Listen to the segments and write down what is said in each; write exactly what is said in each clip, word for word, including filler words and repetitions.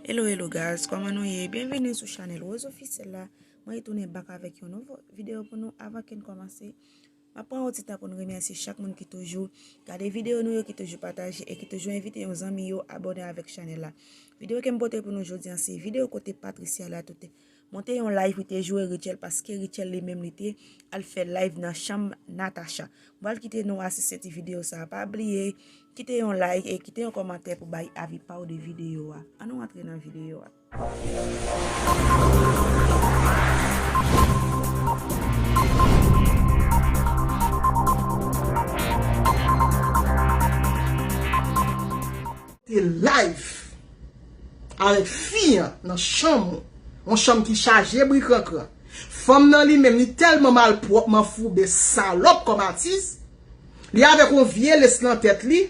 Hello, hello guys, kòman nou ye? Byenveni sou chanèl Rose Officiel la. Mwen retounen back avèk yon nouvo videyo pou nou. Avan ke n kòmanse, m ap pran yon ti tan pou n remèsye chak moun ki toujou gade videyo nou yo, ki toujou pataje e ki toujou envite yon zanmi yo abòne avèk chanèl la. Videyo ke m pote pou nou jodi a, se videyo kote Patricia Latoute monte yon live pou te joure Rutshelle, paske Rutshelle li menm li te al fè live nan chanm Natacha. M pral kite nou asiste ti videyo sa a. Pa bliye kite yon like e kite yon kòmantè pou bay avi pa w de videyo a. An nou antre nan videyo a. Te live avèk fi an nan chanm ou. Yon chanm ki chaje bri krankran. Fanm nan li menm, li tèlman malpwòp, manfouben, salòp kòm atis. Li avèk yon vye lès nan tèt li.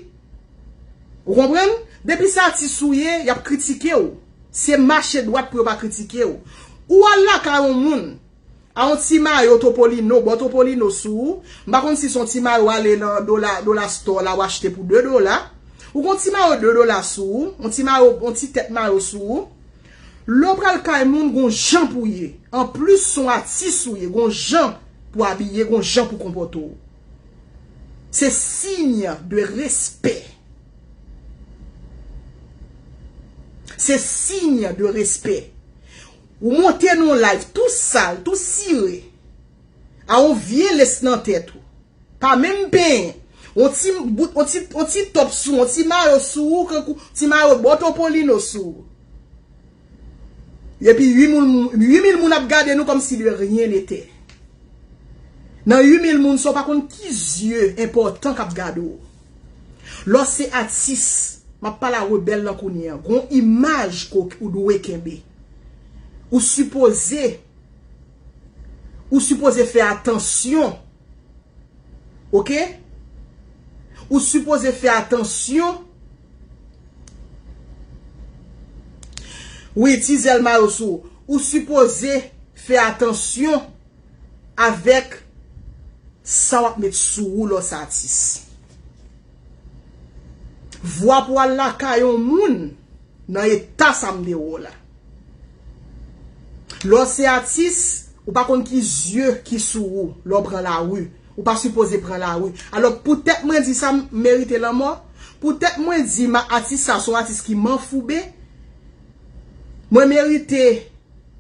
Ou konprann? Depi se atis ou ye, y ap kritike w. Se mache dwat pou yo pa kritike w. Ou al lakay yon moun a yon ti mayo Topolino, bò Topolino sou ou. M pa konn si se yon ti mayo ale nan Dola, Dola Store la ou achte pou de dola. Ou gen yon ti mayo de dola sou ou, yon ti mayo, yon ti tèt mayo sou ou. Lè w pral kay moun, gon jan pou w ye. Anplis, se yon atis ou ye, gon jan pou w abiye, gon jan pou w konpòte w. Se siy de respè. Se siy de respè. Ou monte nan yon live tou sal, tou sire, a yon vye lès nan tèt ou. Pa menm penyen. On ti bout, on ti, on ti top sou, on ti mayo sou ou, kankou ti mayo bò Topolino sou ou. Epi uit mil moun ap gade nou kòmsi de rien n'était. Nan uit mil moun sa, ou pa konn ki zye enpòtan k ap gade w. Lè w se atis, m ap pale a rebèl lan kounye a. Gon imaj ke ou dwe kenbe. Ou sipoze, ou sipoze fè atansyon. Oke? Ou sipoze fè atansyon. Wi, ti zèl mayo sou ou. Ou sipoze fè atansyon avèk sa w ap met sou ou lè w se atis. Vwa pou al lakay yon moun nan eta sa m te wè w la. Lè w se atis, ou pa konn ki zye ki sou ou lè w pran lari. Ou pa sipoze pran lari. Alò, poutèt mwen di sa, m merite lanmò. Poutèt mwen di ma atis sa se yon atis ki manfouben. Mwen merite,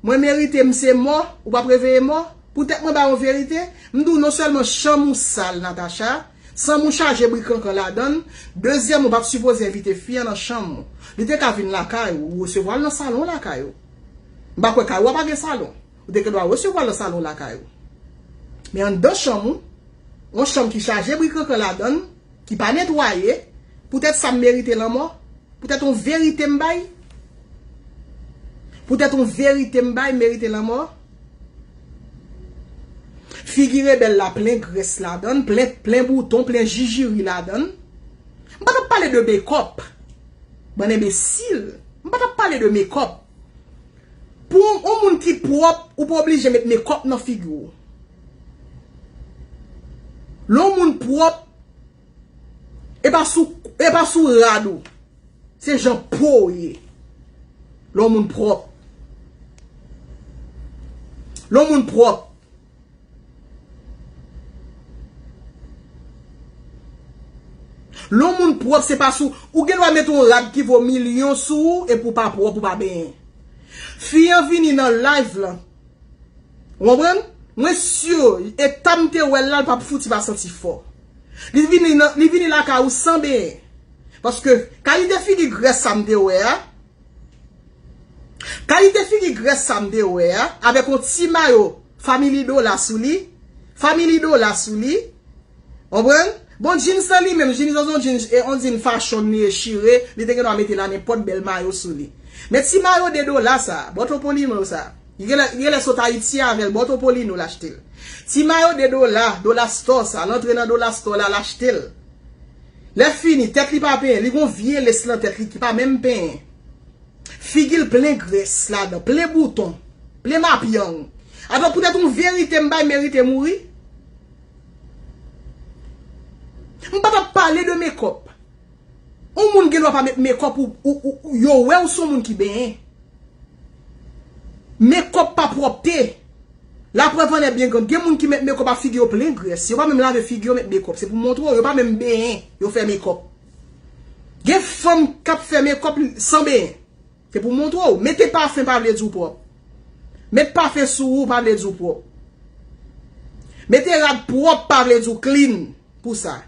mwen merite m se mò, ou p ap reveye mò. Poutèt mwen ba yon verite, m di w non sèlman chanm ou sal, Natacha, chanm ou chaje bri kankan ladan l. Dezyèm, ou pa t sipoze envite fi an nan chanm ou. Li te ka vin lakay ou, ou resevwa l nan salon lakay ou. M pa kwè kay ou a pa gen salon. Ou te gendwa resevwa l nan salon lakay ou. Men anndan chanm ou, yon chanm ki chaje bri kankan ladan l, ki pa netwaye, poutèt sa m merite lanmò, poutèt yon verite m bay, poutèt yon verite m bay, m merite lanmò. Figi rebèl la plen grès ladan l, plen, plen bouton, plen jijiri ladan l. M pa t ap pale de mekòp. Bann enbesil. M pa t ap pale de mekòp. Pou yon moun ki pwòp, ou pa oblije met mekòp nan figi w. Lè yon moun pwòp, e pa sou, e pa sou rad ou. Se jan po w ye. Lè yon moun pwòp. Lè yon moun pwòp. Lè yon moun pwòp, se pa sou, ou gen dwa met yon rad ki vo milyon sou ou, epi w pa pwòp, ou pa benyen. Fi an vini nan live lan. Ou konprann? Mwen si, eta m te wè l la, l p ap fouti pa santi fò. Li vini nan, li vini lakay ou san benyen. Paske kalite figi grès sa m te wè a, kalite figi grès sa m te wè a, avèk yon ti mayo Family Dollar sou li, Family Dollar sou li, Konprann? Bon, jeans lan li menm, jeans lan se yon jeans, e, on jeans fashion li e chire, li te gen dwa mete la nenpòt bèl mayo sou li. Men ti mayo de dola sa, bò Topolino sa, li genlè, li genlè sot Ayiti avè l, bò Topolino l achte l. Ti mayo de dola, Dollar Store sa, l antre nan Dollar Store la, l achte l. Lè fini, tèt li pa penyen, li gon vye lès lan tèt li ki pa menm penyen. Figi l plen grès ladan, plen bouton, plen mapyang. Atò poutèt yon verite m bay merite mouri? M pa t ap pale de mekòp. Yon moun gen dwa pa met mekòp ou, ou, ou, ou, yo wè w se yon moun ki benyen. Mekòp pa pwòpte. Laprèv annè byen grann. Gen moun ki met mekòp a figi yo plen grès. Yo pa menm lave figi yo met mekòp. Se pou montre w, yo pa menm benyen, yo fè mekòp. Gen fanm k ap fè mekòp san benyen. Se pou montre w. Mete pafen pa vle di w pwòp. Met pafen sou ou pa vle di w pwòp. Mete rad pwòp pa vle di w clean pou sa.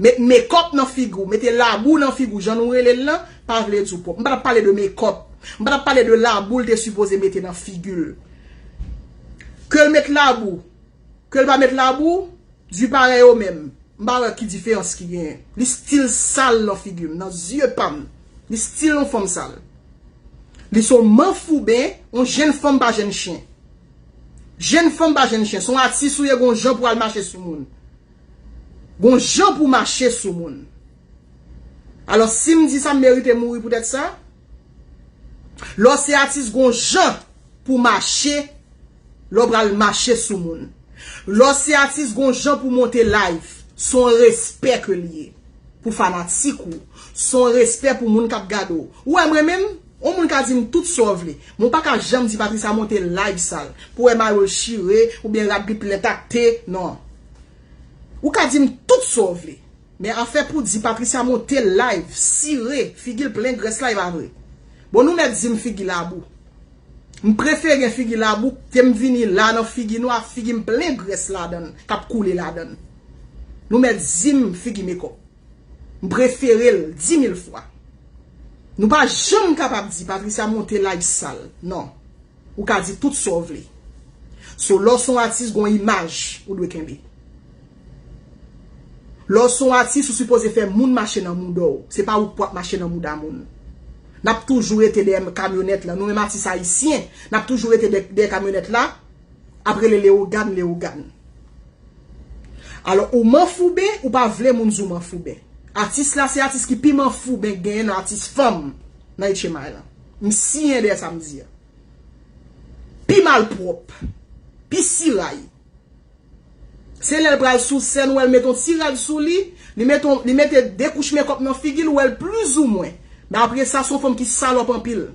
Met mekòp nan figi w, mete labou nan figi w, jan nou rele l lan, pa vle di w pwòp. M pa t ap pale de mekòp. M pa t ap pale de labou l te sipoze mete nan figi l. Ke l met labou, ke l pa met labou, di parèy o menm. M pa wè ki diferans ki genyen. Li still sal nan figi m, nan zye pa m. Li still yon fanm sal. Li se yon manfouben, yon jenn fanm pa jenn chen. Jenn fanm pa jenn chen. Se yon atis ou ye, gon jan pou al mache sou moun. Gon jan pou mache sou moun. Alò, si m di sa, m merite mouri poutèt sa? Lè w se atis, gon jan pou mache, lè w pral mache sou moun. Lè w se atis, gon jan pou monte live. Se yon respè ke l ye pou fanatik ou. Se yon respè pou moun k ap gade w. Ou wè mwen menm, yon moun ka di m tout sa w vle. Men w pa ka janm di Patricia monte live sal. Pou w wè mayo l chire, oubyen rad li plen takte, non. Ou ka di m tout sa w vle. Men afè pou di Patricia monte live, sire, figi l plen grès la, e pa vre. Bon, nou mèt di m figi labou. M prefere gen figi labou ke m vini la nan figi nwa, figi m plen grès ladan l, k ap koule ladan l. Nou mèt di m figi mekòp. M prefere l di mil fwa. Nou pa janm kapab di Patricia monte live sal. Non. Ou ka di tout sa w vle. So, lè w se yon atis, gon imaj ou dwe kenbe. Lè w se yon atis, ou sipoze fè moun mache nan mouda w. Se pa ou k pou ap mache nan mouda moun. N ap toujou rete dèyè kamyonèt lan. Nou menm atis ayisyen, n ap toujou rete dè-, dèyè kamyonèt la, ap rele Lewogàn, Lewogàn. Alò, ou manfouben, ou pa vle moun di w manfouben. Atis la, se atis ki pi manfouben k genyen nan atis fanm nan H M I lan. M siyen dèyè sa m di a. Pi malpwòp, pi siray. Se lè l pral sou sèn, ou wè l mete yon ti rad sou li, li mete yon, li mete de kouch mekòp nan figi l, ou wè l plizoumwen. Men apre sa, se yon fanm ki salòp anpil.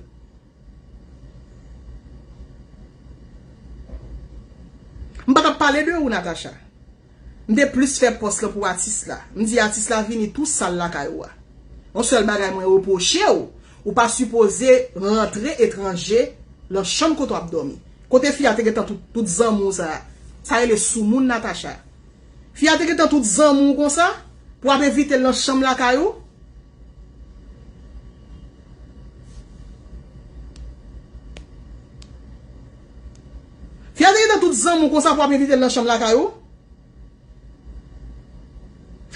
M pa t ap pale de ou, Natacha. M te plis fè pòs lan pou atis la. M di atis la vini tou sal lakay ou a. Yon sèl bagay mwen repwoche w, ou pa sipoze rantre etranje lan chanm kote w ap dòmi. Kote fi a te gentan tout, tout zanmi w sa a? Sa rele soumoun Natacha. Fi a te gentan tout zanmi w konsa pou w ap envite l nan chanm lakay ou? Fi a te gentan tout zanmi w konsa pou w ap envite l nan chanm lakay ou?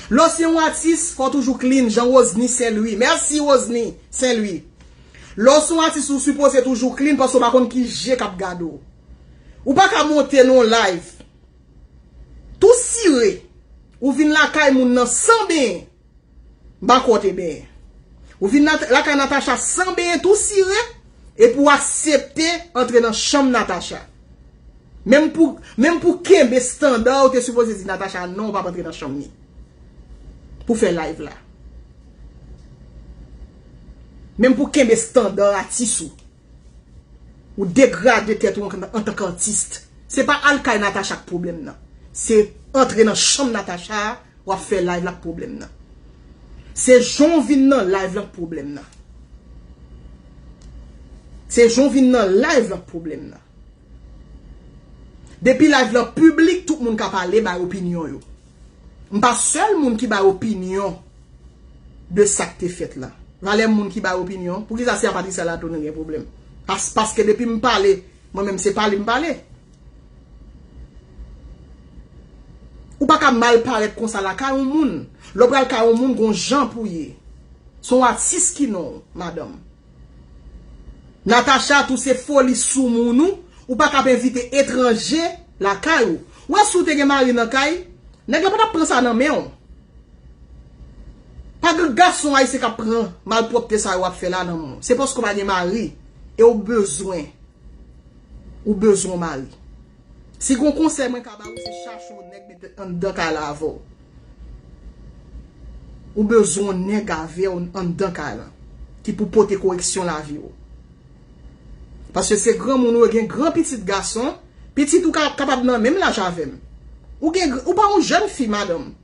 Lè w se yon atis, fò w toujou clean, jan Rosny Saint Louis. Mèsi, Rosny Saint Louis. Lè w se yon atis, ou sipoze toujou clean, paske w pa konn ki je k ap gade w. Ou pa ka monte nan yon live tou sire, ou vin lakay moun nan san benyen. M pa kwè w te benyen. Ou vin nan, lakay Natacha san benyen tou sire, epi w aksepte antre nan chanm Natacha. Menm pou, menm pou kenbe estanda, ou te sipoze di Natacha non, ou p ap antre nan chanm li. Pou fè live la. Menm pou kenbe estanda atis ou. Ou degrade tèt ou an, antanke atis. Se pa al kay Natacha k pwoblèm nan. Se antre nan chanm Natacha a, w ap fè live la k pwoblèm nan. Se jan w vin nan live la k pwoblèm nan. Se jan w vin nan live la k pwoblèm nan. Depi live lan piblik, tout moun ka pale, bay opinyon yo. M pa sèl moun ki bay opinyon de sa k te fèt la. Valè moun ki bay opinyon, poukisa se a Patricia Lato nou gen pwoblèm? Pas-, paske depi m pale, mwen menm se pale m pale. Ou pa ka mal parèt konsa lakay yon moun. Lè w pral kay yon moun, gon jan pou ye. Se yon atis ki non w, madanm. Natacha tou se foli soumoun ou, ou pa ka ap envite etranje lakay ou. Ou wè si w te gen mari nan kay, nèg la pa t ap pran sa nan men w. Pa gen gason ayisyen k ap pran malpwòpte sa yo w ap fè la nan men w. Se paske w pa gen mari e w bezwen, ou bezwen yon mari. Si gon konsèy mwen ka ba ou, se chache yon nèg mete anndan kay la avè w. Ou bezwen yon nèg avè w anndan kay lan, ki pou pote koreksyon lavi w. Paske se granmoun ou gen gran pitit gason, pitit ou ka, kapab nan menm laj avè m. Ou gen, ou pa yon jèn fi, madanm.